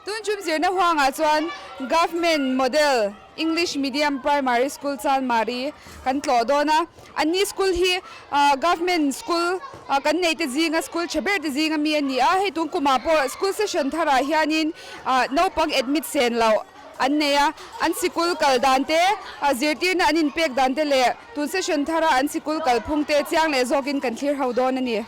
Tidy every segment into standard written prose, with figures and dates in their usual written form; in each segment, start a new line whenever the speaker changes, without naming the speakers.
Tun chum zirna huangah chuan Government Model English Medium Primary School Chalmari kan tlawh dawn a. Anni school hi Government school kan nei te zinga school tha ber te zinga mi a ni a. Hei tun kumah pawh school session tharah hianin naupang admit sen loh an nei a. An sikul kal dan te, zirtirna an inpek dan te leh tun session thara an sikul kalphung te chiang leh zawkin kan thlir ho dawn a ni.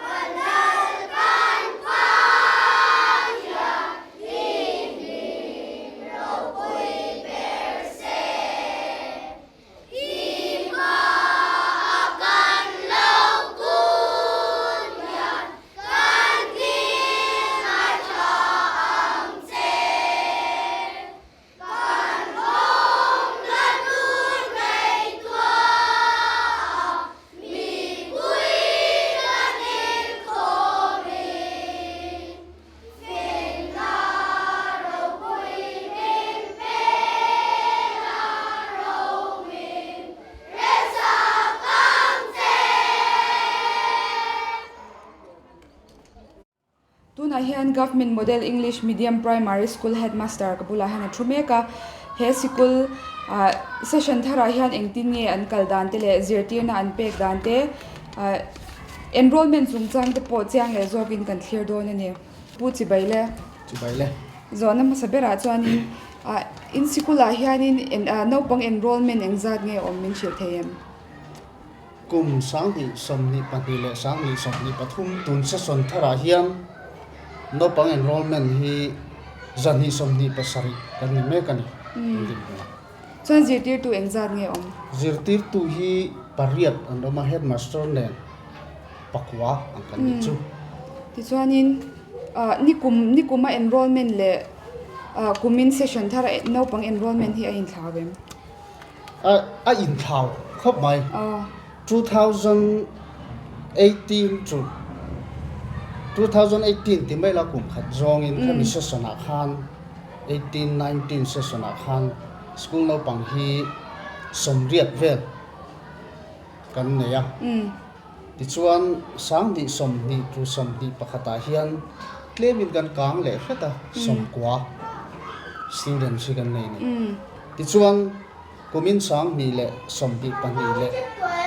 Kan awmna tur ngaihtuah a, mipui ka kilkhawmin, felna ropui min pela romin resak ang che.
Tunah hian Government Model English Medium Primary School Headmaster ka bulah hian a thu mek a, he sikul ah session tharah hian engtin nge an kal dan te leh zirtirna an pek dan te ah enrollment chungchang te pawh chiang leh zawkin kan thlir dawn a ni. Pu Chibai le.
Chibai le.
Zawhna hmasa berah chuanin ah in sikulah hianin naupang enrollment engzat nge awm min hrilh thei em?
Kum 2022 leh 2023 tun session tharah hian naupang enrollment hi 227 kan ni mek a ni an din hunah.
Chuan zirtirtu engzat nge awm?
Zirtirtu hi pariat an awm a, headmaster nen pakua ang kan nih chu.
Tichuanin nikum nikuma enrollment leh kumin session thara naupang enrollment hi a inthlau em?
A inthlau khawp mai. 2018 chu 2018 ti mai la kum khat zawngin khami session ah khan 18 19 session ah khan school naupang hi sawmriat vel kan nei a. Tichuan 20 20 to 21 ah hian tlemin kan kang leh hret a sawmkua students hi kan nei a ni. Tichuan, kumin 2022 leh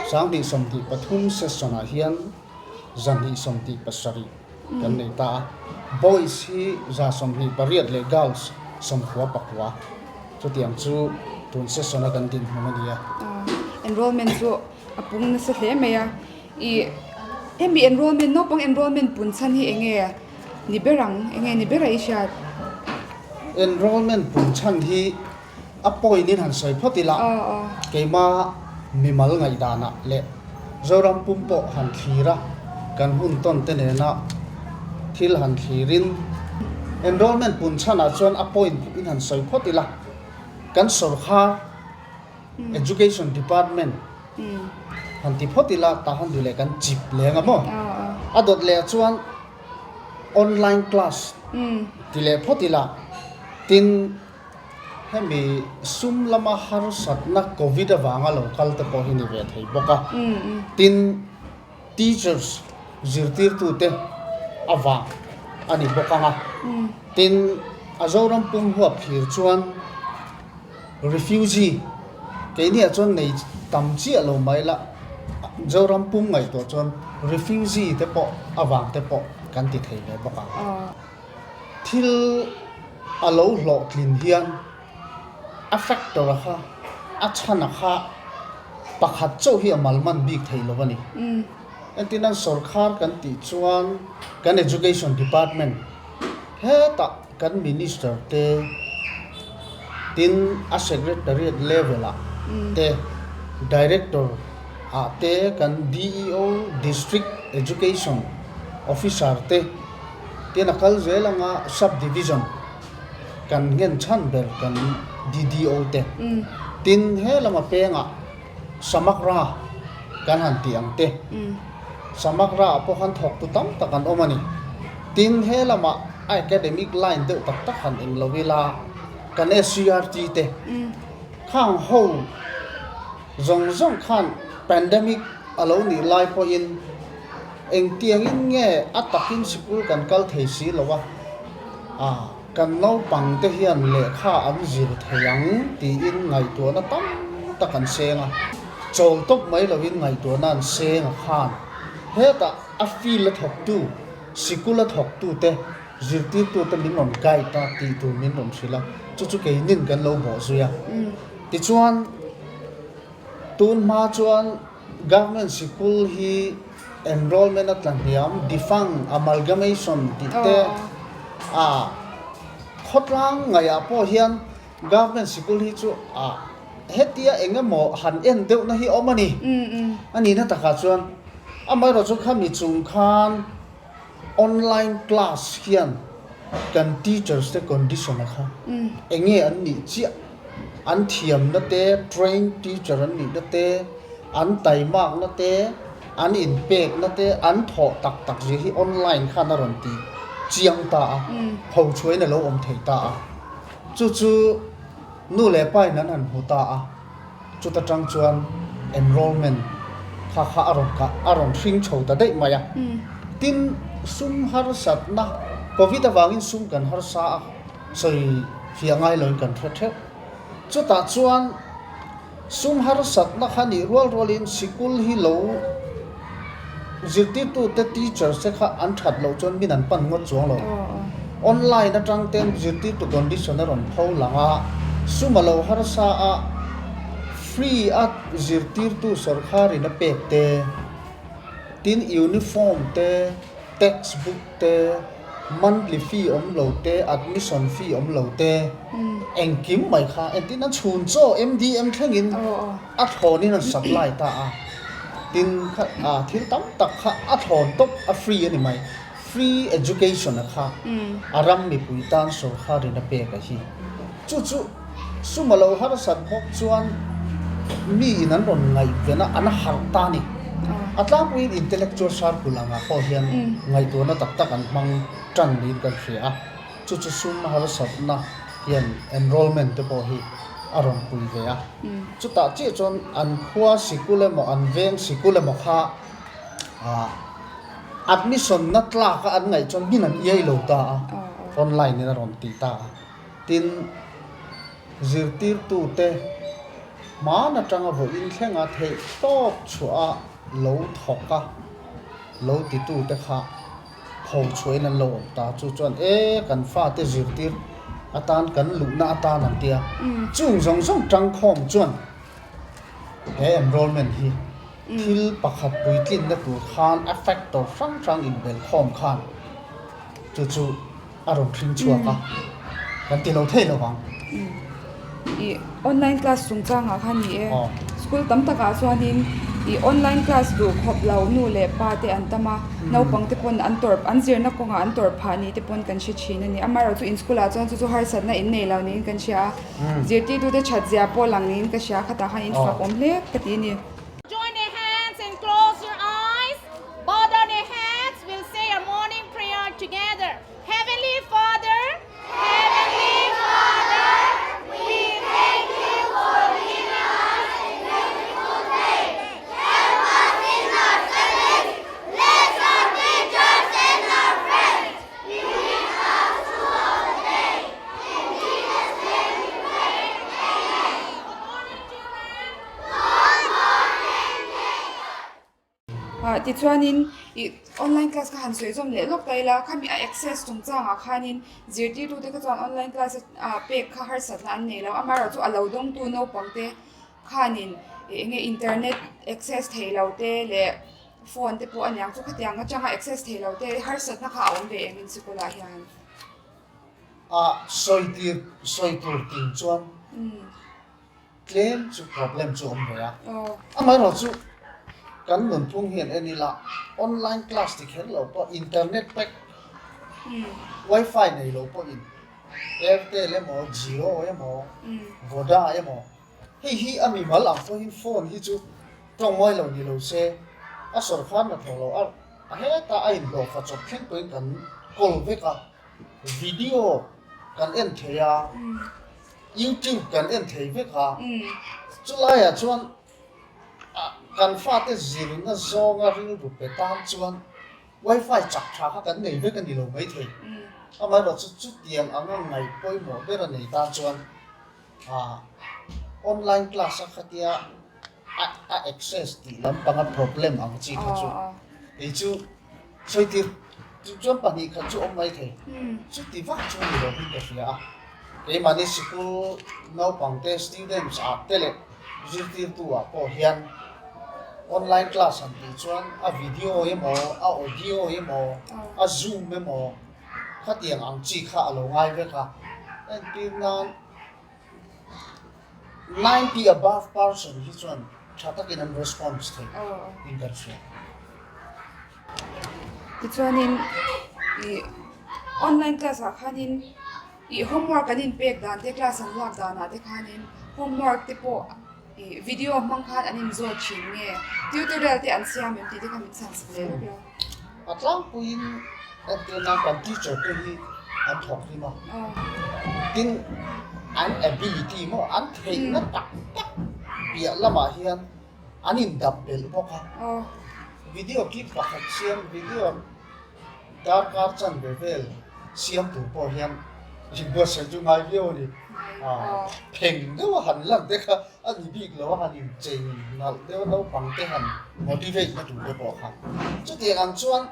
2023 session-ah hian 227 kan nei ta a, boys hi 128 leh girls 99, chutiang chu tun session-a kan dinhmun a ni a.
Enrollment chu a pung nasa hle mai a, ih hemi enrollment naupang enrollment pun chhan hi eng nge ni ber ang, eng nge ni ber a i hriat?
Enrollment pun chhan hi a point in han sawi phawt ila, keima mimal ngaihdanah leh Zoram pum pawh han thlir a, kan hun tawn te nena thil han thlirin enrollment pun chhanah chuan a point in han sawi phawt ila, kan sawrkhar Education Department han ti phawt ila tah han duh leh kan chip leng a maw? A dawt leh ah chuan online class ti leh phawt ila, tin hemi sum lama harsatna covid avanga lo kal te pawh hi ni ve thei bawk a, tin teachers zirtirtute avang a ni bawk ang a, tin a Zoram pum huap thlir chuan refugee keiniah chuan nei tam chiah lo mai la Zoram pum ngaihtuah chuan refugee te pawh avang te pawh kan ti thei ve bawk ang. Thil a lo hlawhtlin hian a factor a kha a chhan a kha pakhat chauh hi a malman bik thei lo a ni. Entirnan sorkar kan tih chuan kan education department hetah kan minister te tin a secretariat level ah te director ah te kan DEO district education officer te Tin a kal zel anga sub division kan nghen chhan ber kan DDO te. Tin he lama pengah Samagra kan han tih ang te. Samagra ah pawh khan thawktu tam tak an awm a ni. Tin, he lamah a academic line deuh tak tak han eng lo ila, kan SCERT te khang ho zawng zawng khan pandemic a lo nih lai pawhin engtiangin nge a takin sikul kan kal thei si lo a, ah kan naupang te hian lehkha an zir thei ang tiin ngaihtuahna tam tak an seng a, chawl tawp mai lovin ngaihtuahna an seng a khan hetah a field a thawktu sikul a thawktute Zirtirtute min rawn guide a, tih tur min rawn hrilh a, chu chu keinin kan lo bawh zui a. Tichuan, tun hma chuan government sikul hi enrollment a tla hniam, defunct, amalgamation tih te a khawtlang ngaihah pawh hian government sikul hi chu a hetia eng emaw han en deuhna hi a awm a ni. A nihna takah chuan amaherawhchu khami chung khan Online class hian kan teachers te condition a kha enge an nih chiah, an thiamna te, trained teacher an nihna te, an taimakna te, an inpekna te, an thawh tak tak zia hi online khan a rawn ti chiang ta a, pho chhuahin a lo awm thei ta a. Chu chu nu leh pa in an han hmu ta a, chuta tang chuan enrollment kha kha a rawn kah a rawn hring chho ta daih mai a. Tin, sum harsatna Covid avangin sum kan harsa a, sawi fiah ngai loin kan hre theuh. Chutah chuan sum harsatna kha nih rual rualin sikul hi lo zirtirtute teachers te kha an that loh chuan min an pan ngawt chuang lo. Online atang ten zirtirtu condition a rawn pho lang a, sum a lo harsa a, free a zirtirtu sawrkharin a pek te, tin uniform te, textbook te, monthly fee awm lo te, admission fee awm lo te, engkim mai kha entin a chhun chaw MDM thlengin a thlawnin an supply ta a, tin kha thil tam tak kha a thlawn tawp a free a ni mai. Free education a kha a ram mipui tan sawrkharin a pek a hi. Chu chu sum a lo harsat bawk chuan mi in an rawn ngaihven a, an harh ta a ni. A tlangpuiin intellectual circle angah pawh hian ngaihtuahna tak tak an hmang tan niin kan hria a. Chu chu sum harsatna hian enrollment te pawh hi a rawn pui ve a. Chutah chiah chuan an khua sikul emaw an veng sikul emaw kha ah Admission na tlak a an ngaih chuan min an iai lo ta a, online in a rawn ti ta a. Tin, zirtirtute hman atanga vawiin thlenga theih tawp chhuah a lo thawk a, lo titute kha pho chhuahin an lo awm ta. Chu chuan e kan fate zirtir atan kan luhna atan an ti a, chung zawng zawng tangkhawm chuan he enrollment hi Thil pakhat puitlinna tur khan a factor hrang hrang inbelkhawm khan chu chu a rawn hring chhuak a, kan ti lo thei lo vang.
I online class chungchangah khan ni e, school tam takah chuanin i online class duh khawp lo nu leh pa te an tam a, naupang te pawn an tawrh an zirna kawngah an tawrh phah ni te pawn kan hre thin a ni. Amaherawhchu chu in school ah chuan chu chu harsatna in nei lo niin kan hria a, zirtirtute that zia pawh lang niin ka hria a, khatah khan in fak awm hle ka ti a ni.
Join your hands and close your eyes. Bow down your heads. We'll say our morning prayer together. Heavenly Father, Heavenly Father, we thank you for giving us a beautiful day. Help us in our studies. Bless our teachers and our friends. Be with us throughout the day. In Jesus' name we pray. Amen. Good morning, children.
Ah tichuanin ih online class kha han sawi zawm leh lawk ta ila khami a access chungchangah khanin zirtirtute kha chuan online class ah pek kha harsatna an nei lo amaherawhchu a lo dawngtu naupang te khanin ih eng nge internet access theih lo te leh phone te pawh a niang chu khatiang atanga access theih lo te harsatna kha a awm ve em in sikul ah hian.
A sawi tir sawi tur ting chuan. Tlem chu problem chu awm ve a. Amaherawhchu kan nunphung hian en ila online class ti kher lo pawh internet pack wifi nei lo pawhin Airtel emaw Jio emaw Voda emaw hei hi a mimal ang pawhin phone hi chu. Tawng ngawi lo ni lo se, a sawrkar na thawk lo a, a heta a inhlawhfa chawp thleng pawhin kan kawl vek a, video kan en thei a, YouTube kan en thei vek a, chulaiah chuan kan fate zirna zawnga rilru pe tan chuan Wifi chak tha kha kan nei vek a ni lo maithei. Amaherawhchu chutiang anga ngaih pawimawh ber a nei tan chuan Online class a khatia a access tih lampanga problem ang chi kha chu kei chu sawi tir chu chuan pahnih khat chu awm mai thei chuti vak chu ni lo hi ka hria a keimahni sikul naupang te students ah te leh zirtirtu ah pawh hian online class han tih chuan a video emaw a audio emaw a zoom emaw khatiang ang chi kha a lo ngai vek a entir nan. 90 above person hi chuan tha takin an response thei in kan hria.
Tichuanin ih online class ah khanin ih homework an inpek dan te class an lak danah te khanin homework te pawh ih video hmang khan an inzawt thin nge tutorial te an siam em tih te kha min chhan sak leh rawk lo.
A tlangpuiin entirna kan teacher te hi an thawk hlim a, tin an ability maw an theihna tak tak piah lamah hian an indap belh bawk a, video clip pakhat siam video darkar chanve vel siam tur pawh hian inbuatsaih chu ngai viau a ni, pheng deuha han lan te kha A ni bik lo a han inchei nalh deuh a naupang te han motivate na tur te pawh kha. Chutiang ang chuan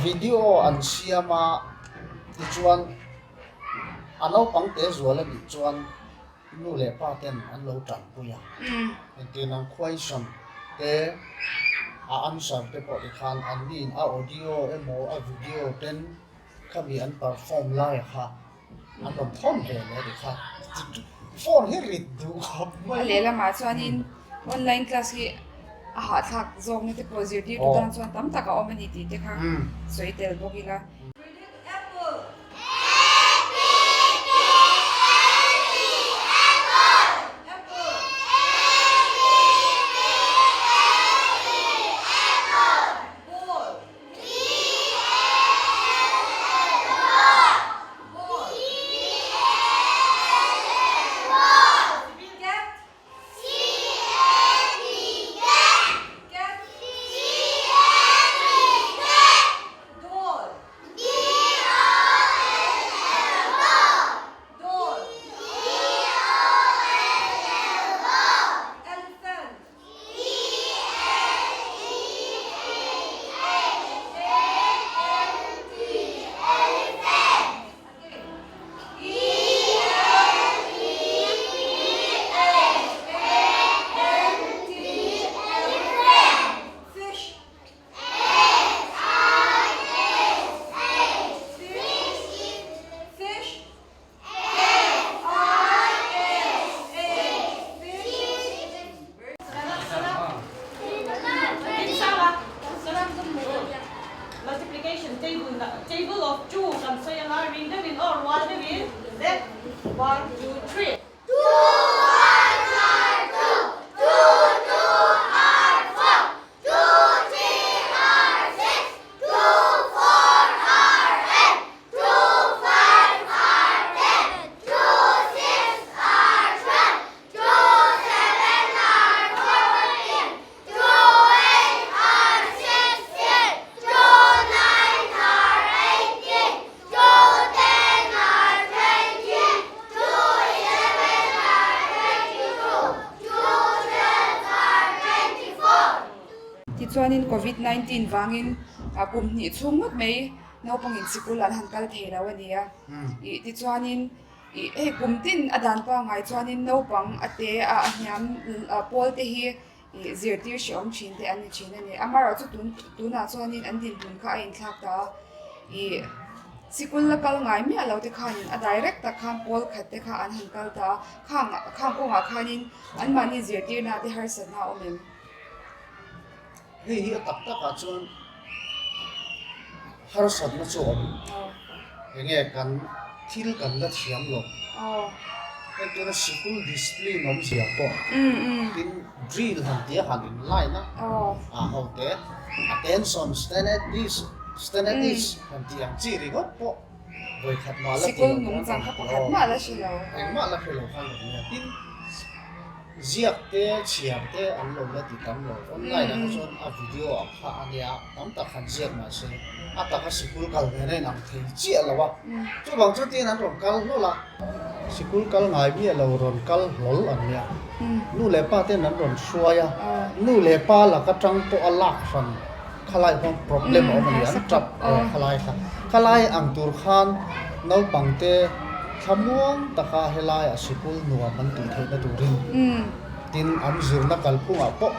video an siam a tichuan a naupang te zual a nih chuan nu leh pa ten an lo tanpui a. Engtin ang question te a answer te pawh tikhan an niin a audio emaw a video ten khami an perform lai kha An rawn thawn ve leh a ni kha. Phone hi rit duh khawp mai.
A lehlamah chuanin online class hi a hahthlak zawkna te pawh zirtirtu tan chuan tam tak a awm a ni tih te kha sawi tel bawk ila. Tichuanin Covid 19 vangin kum hnih chhung ngawt mai naupangin sikul an han kal thei lo a ni a. Ih tichuanin ih hei kum tin a dan pangngai chuanin naupang a te a a hniam pawl te hi ih zirtir hrehawm thin te an ni thin a ni. Amaherawhchu tun tunah chuanin an dinhmun kha a inthlak ta a. Ih sikul la kal ngai miah lo te khanin a direct tak khan pawl khat te kha an han kal ta a. Khang khang kawngah khanin anmahni zirtirna te harsatna a awm em?
Hei hi a tak takah chuan harsatna chu a awm. Enge kan thil kan la thiam lo. Entirna sikul discipline awmzia pawh tin drill han tia han in line a, a ho te attention stand at this stand at this han tih ang chi ringawt pawh vawikhat mah la ti lo
nungchang kha pakhat mah la hre lo.
Engmah la hre lo khan awm nia. Tin ziak te chhiar te an lo la ti tam lo. Online ah kha chuan a video ang kha a nia tam tak han ziak mah se a taka sikul kal ve na in ang thei chiah lo a. Chuvang chu tin an rawn kal hlawl a. Sikul kal ngai miah lo rawn kal hlawl an nia. Nu leh pa ten an rawn hruai a, nu leh pa laka tang pawh a lak hran khalai huan problem a awm a ni, an tap khalai kha. Khalai ang tur khan naupang te thlamuang taka helai a sikul nuam an tih theihna turin tin an zirna kalphungah pawh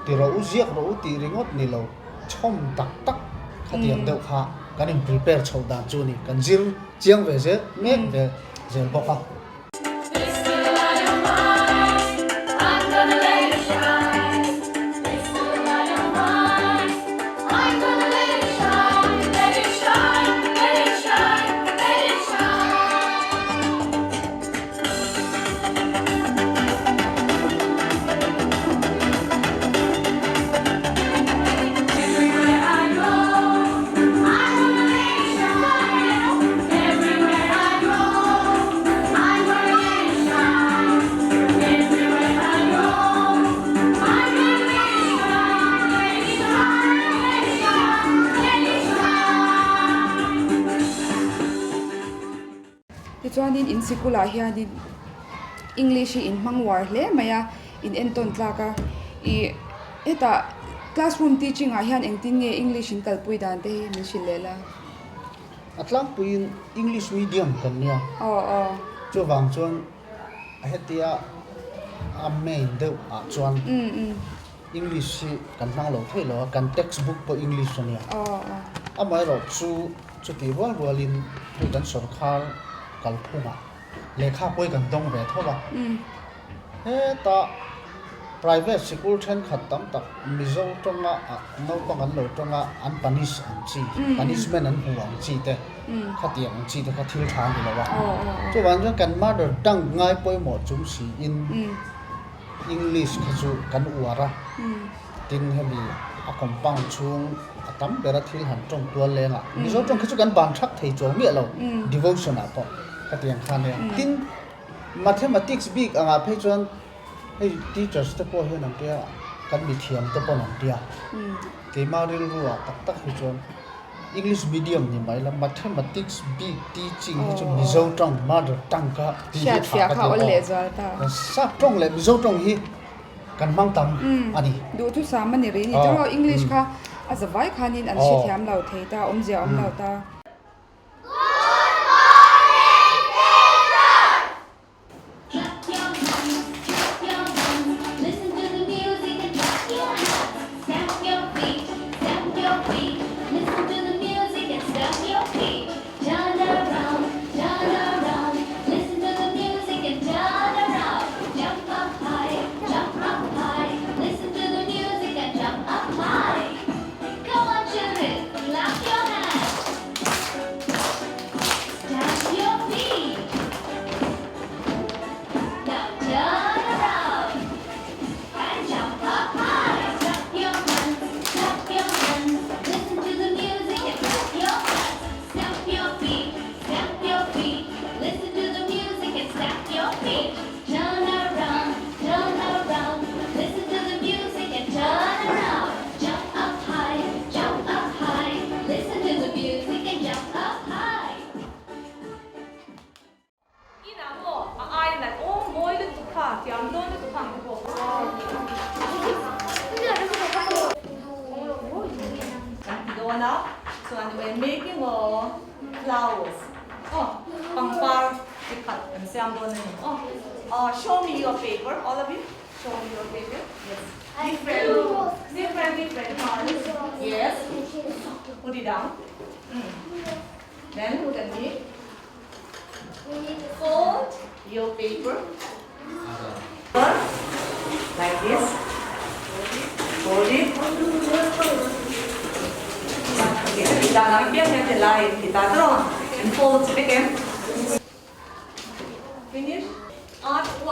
ti rawh u ziak rawh u tih ringawt ni lo chhawm tak tak khatiang deuh kha kan in prepare chhoh dan chu a ni, kan zir chiang ve zel mek ve zel bawk a.
Tichuanin in sikulah hianin English hi in hmang uar hle mai a, in entawn tlak a, ih hetah classroom teaching ah hian engtin nge English in kalpui dan te hi min hrilh leh la.
A tlangpuiin English medium kan nia.
Aw aw.
Chuvang chuan hetia a main deuh ah chuan English hi kan hmang lo thei lo a, kan textbook pawh English a nia.
Aw aw.
Amaherawh chu chutih rual rualin hei kan sorkar kalphungah lehkha pawh hi kan dawng ve tho a. Heta private sikul thenkhat tam tak Mizo tawnga naupang an lo tawnga an punish ang chi, punishment an hmu ang chi te, khatiang ang chi te kha thil tha a ni lo a. Chuvang chuan kan mother tongue ngai pawimawh chung siin English kha chu kan uar a, tin hemi a compound chhung a tam bera thil han tawng tual leng a, Mizo tawng kha chu kan ban thak thei chuang miah lo devotion ah pawh khatiang kha nia. Tin. Mathematics bik angah phei chuan hei teachers te pawh hian an tia kan mithiam te pawn an tia keimah rilru ah tak tak hi chuan English medium ni mai la mathematics bik teaching hi chu Mizo tawng mother tongue kha tih hi tha ka ti aw sap tawng leh Mizo tawng hi kan hmang tam a ni.
Duhthusam a ni rih ni tawh English kha a zavai khanin an hrethiam lo thei ta awmzia a awm lo ta.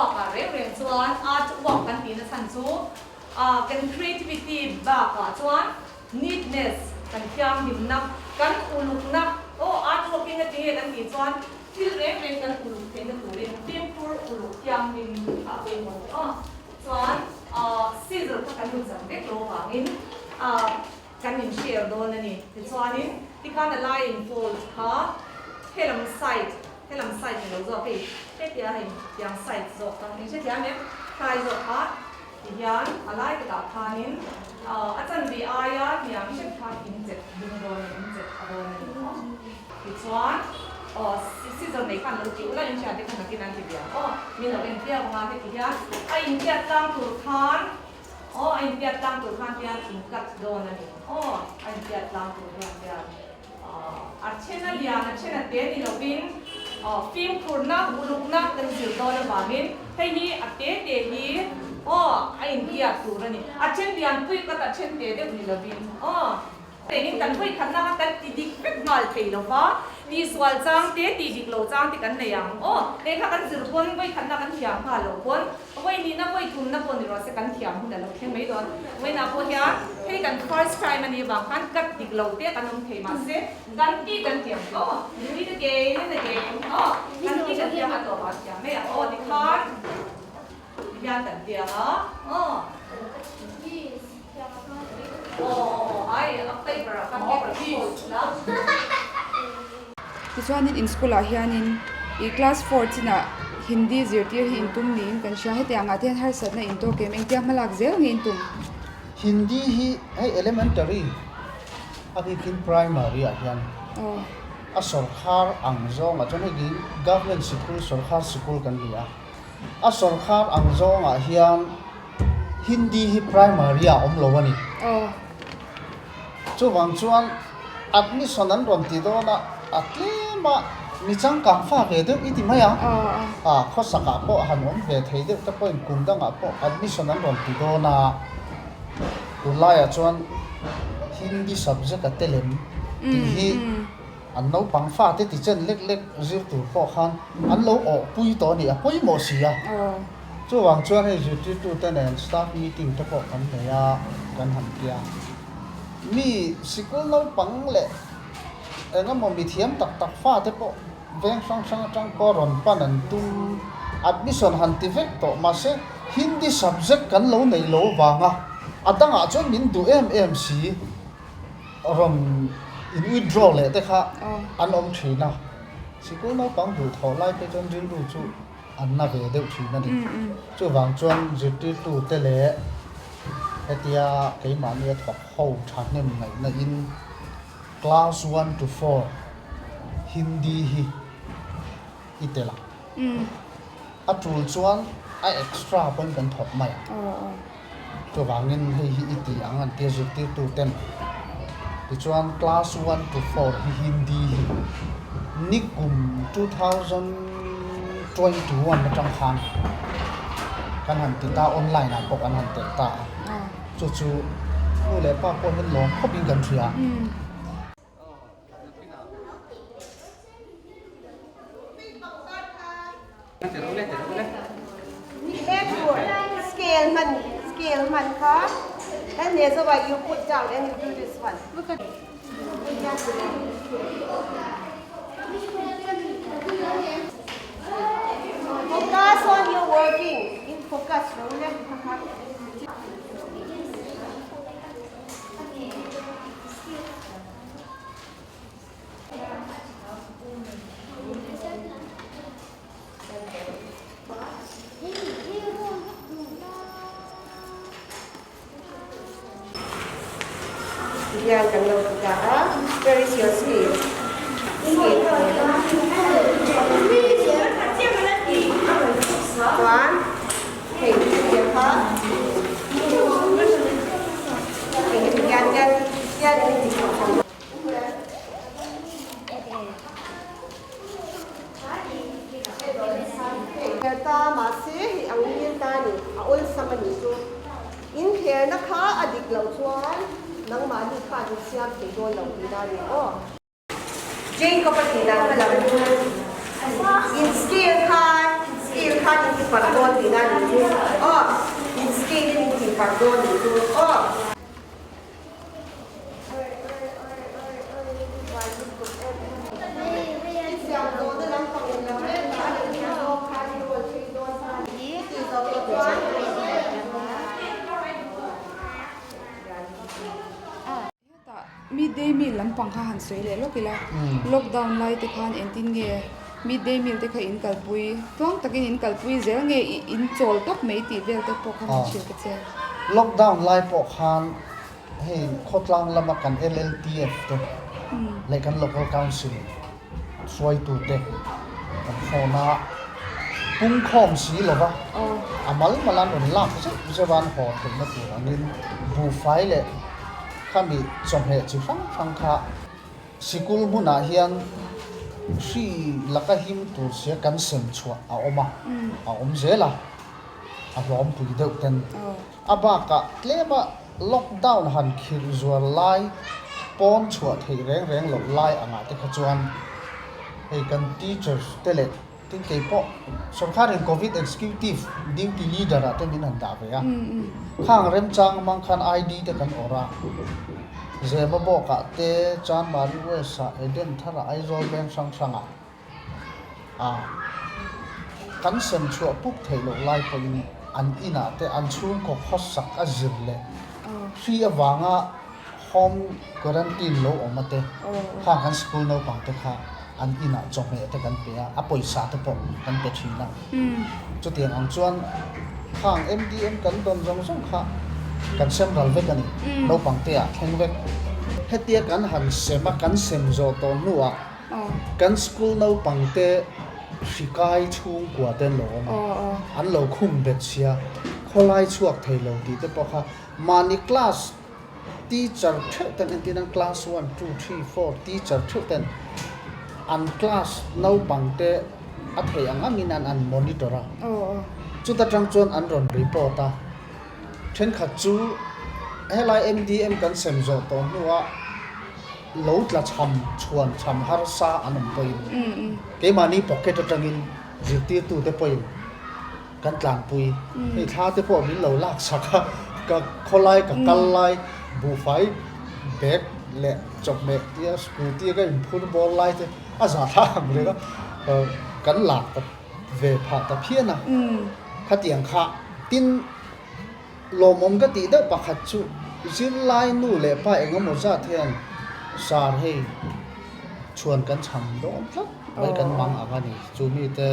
work ah reng reng chuan art work kan tihna chhan chu kan creativity bakah chuan neatness kan thianghlimna, kan ulukna aw art working a tinge kan tih chuan thil reng reng kan uluk theihna turin fimkhur uluk thianghlim a pawimawh aw chuan scissor kha kan inzam vek lo vangin Kan in share dawn a ni. Tichuanin tikhan a lai in fold kha helam side, helam side ni lo zawk hei hetia hei tiang side zawk kha in hrethiam em? Thlai zawk kha tihian a lai takah khanin a chanve aia hniam hrep khan in chet ding dawn a ni, in chet tha dawn a ni. Tichuan aw scissor nei khan lo ti ula in hriat te kha nakin an ti ve ang aw. Min lo en piak ang a heti hian a intiat tlang tur khan Aw, a inpiat tlang tur khan hian in cut dawn a ni. Aw, a inpiat tlang tur hian hian a then a lian, a then a te ni lovin fimkhurna, ulukna kan zir dawn avangin hei hi a te te hi aw a inpiat tur a ni. A then lian pui cut a then te deuh ni lovin aw. Engin kan hawi khatna kha kan ti dik vek nghal thei lo va, tihsual chang te, tih dik lo chang te kan nei ang. Aw, lehkha kan zir pawn vawi khatna kan thiam nghal lo pawn, vawi nihna vawi thumna pawh ni rawh se kan thiam hun a lo thleng mai dawn. Vawiinah pawh hian hei kan first time a nih vang khan cut dik lo te kan awm thei mahse kan tih kan thiam aw, do it again and again aw, kan tih kan thiam a tawpah a thiam mai ang aw tikhan tihian kan tiang a aw.
Tichuanin in school ah hianin ih class four chinah Hindi zirtir hi intum niin kan hria hetiang ah te hian harsatna in tawk em engtia hmalak zel nge intum?
Hindi hi hei elementary a bikin primary ah hian a sawrkhar ang zawngah chuan hei government sikul sawrkhar sikul kan ni a. A sawrkhar ang zawngah hian Hindi hi primary ah awm lo a ni. Chuvang chuan admission an rawn ti dawn a, a tlem a mi changkang fa ve deuh i ti mai ang. A khawsakah pawh han awm ve thei deuh te pawhin kum dangah pawh admission an rawn ti dawn a, tunlaiah chuan Hindi subject a telem tih hi An naupang fate ti chen lek lek zir tur pawh khan an lo awh pui tawh a ni, a pawimawh si a. Chuvang chuan hei zirtirtute nen staff meeting te pawh kan nei a, kan han tia. Mi sikul naupang leh eng emaw mi thiam tak tak fate pawh veng hrang hrang atang pawh rawn pan an tum, admission han ti vek tawh mahse Hindi subject kan lo neih lo vanga a dangah chuan min duh em em si. Rawn in withdraw leh te kha an awm thin a, sikul naupang duh thawh lai te chuan rilru chu an na ve deuh thin a ni. Chuvang chuan zirtirtu te leh hetia keimahni a thawk ho thahnem ngaihna in class 1 to 4 Hindi hi i tel a, a tul chuan a extra pawn kan thawk mai ang. Chuvangin hei hi i ti ang an tia zirtirtu ten. Tichuan class 1 to 4 hi Hindi hi nikum 2021 atang khan kan han ti ta online ah pawh kan han telh ta a. Chu chu nu leh pa pawh hian lawm khawp in kan hria.
Scale man scale man kha and there's a way you put down and you do this one. Focus on your working. In focus, Tihian kan lo ti ta a, where is your scale? Scale Chuan hei thil kha hei heti hian hian hian in ti chho chho. Ta mahse hei ang ngil ta ni a awlsam a nih chu. Inthlerna kha a dik loh chuan nangmahni khan in siam thei dawn lo tihna a ni aw. Jacob a tih dan kha lo in scale khan scale. Scale khan in ti parh dawn tihna a nih chu aw. In scale in in ti parh dawn nih chu aw.
Hetah midday meal lampang kha han sawi leh lawk ila, lockdown lai te khan engtin nge midday meal te kha in kalpui, tluang takin in kalpui zel nge in chawl tawp mai tih vel te pawh kha han hrilh ta che.
Lockdown lai pawh khan hei khawtlang lama kan LLTF te leh kan local council hruaitute kan phone a, pungkhawm si lova a mal mal an rawn lak zeuh zeuh a, an haw theihna tur angin buhfai leh khami chawhmeh chi hrang hrang kha sikul hmunah hian hri laka him tur sia kan sem chhuah a awm a, a awm zel a, a hlawmpui deuh ten. A bakah tlema lockdown han khirh zual lai, pawn chhuah theih reng reng loh lai angah te kha chuan hei kan teachers te leh tin kei pawh sorkarin covid executive duty leader ah te min han dah ve a, khang remchang mang khan ID te kan awrh a, Zema bawkah te, Chanmari West ah, Eden Tharah, Aizawl veng hrang hrangah. A, kan sem chhuah pup theih loh lai pawhin an inah te an chhungkaw khawsak a zir leh hri avanga home quarantine lo awm a te khang kan school naupang te kha an inah chawhmeh te kan pe a, a pawisa te pawh kan pe thin a. Chutiang ang chuan khang MDM kan dawn zawng zawng kha kan sem ral vek a ni, naupang te ah thleng vek. Hetia kan han sem a, kan sem zawh tawh hnuah Kan school naupang te hri kai chhungkua te an lo awm a, an lo khum bet sia, khawlai chhuak thei lo tih te pawh kha mahni class teacher theuh ten entir nan class one, two, three, four teacher theuh ten an class naupang te a theih ang angin an an monitor a, chuta tang chuan an rawn report a, thenkhat chu helai MDM kan sem zawh tawh hnuah Lo tla chham chhuan chham harsa an awm pawhin keimahni pocket atangin zirtirtute pawhin kan tlanpui. Hei thla te pawh min lo lak sak a, ka khawlai ka kal lai buhfai bag leh chawhmeh tia scooty a ka inphur bawr lai te a zah thla ang reng a, kan lak ta ve phah ta phian a. Khatiang kha tin. Lawmawm ka tih deuh pakhat chu zirlai nu leh pa eng emaw zat hian sar hei chhuan kan cham dawn tlat mai kan mang ang a ni. Chu mite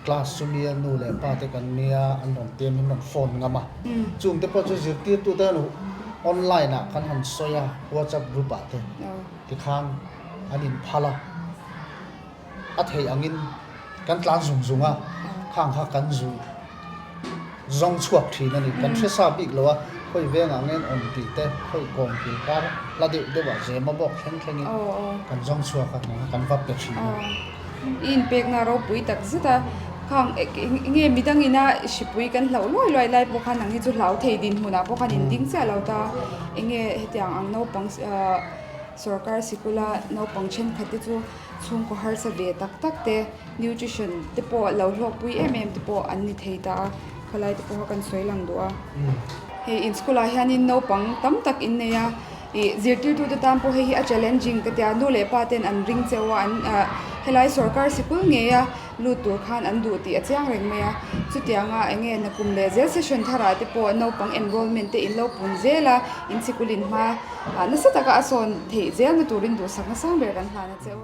class chu mia nu leh pa te kan nia an rawn tiam in rawn phone ngam a. Chung te pawh chu zirtirtu te hian online ah kan han sawi a whatsapp group ah te tikhan an inphal a. A theih angin kan tlan zung zung a, khang kha kan zu zawng chhuak thin a ni. Kan hre sa bik lo a, khawi vengah ngen awm tih te, khawi kawm kil kar hla deuh deuhah zema bawk thleng thlengin kan zawng chhuak a, kan va pe thin a.
I inpekna ropui tak zet a, khang enge midangina hripui kan hlauh luai luai lai pawh khan nang hi chu hlau thei dinhmunah pawh khan in ding chiah lo ta, enge hetiang ang naupang sorkar sikula naupang thenkhat te chu Chhungkaw harsa ve tak tak te, nutrition te pawh lo hlawkpui em em te pawh an ni thei ta a, khawlai te pawh kha kan sawi lang duh a. Hei in school ah hianin naupang tam tak in nei a, ih zirtirtute tan pawh hei hi a challenging ka tia, nu leh pa ten an ring cheu a, an ah helai sorkar sikul ngei a lut tur khan an duh tih a chiang reng mai a, chutianga eng nge nakum leh zel session tharah te pawh naupang enrollment te in lo pun zel a, in sikul in hma. Nasa taka a sawn theih zelna turin duhsakna sang ber kan hlan a che u.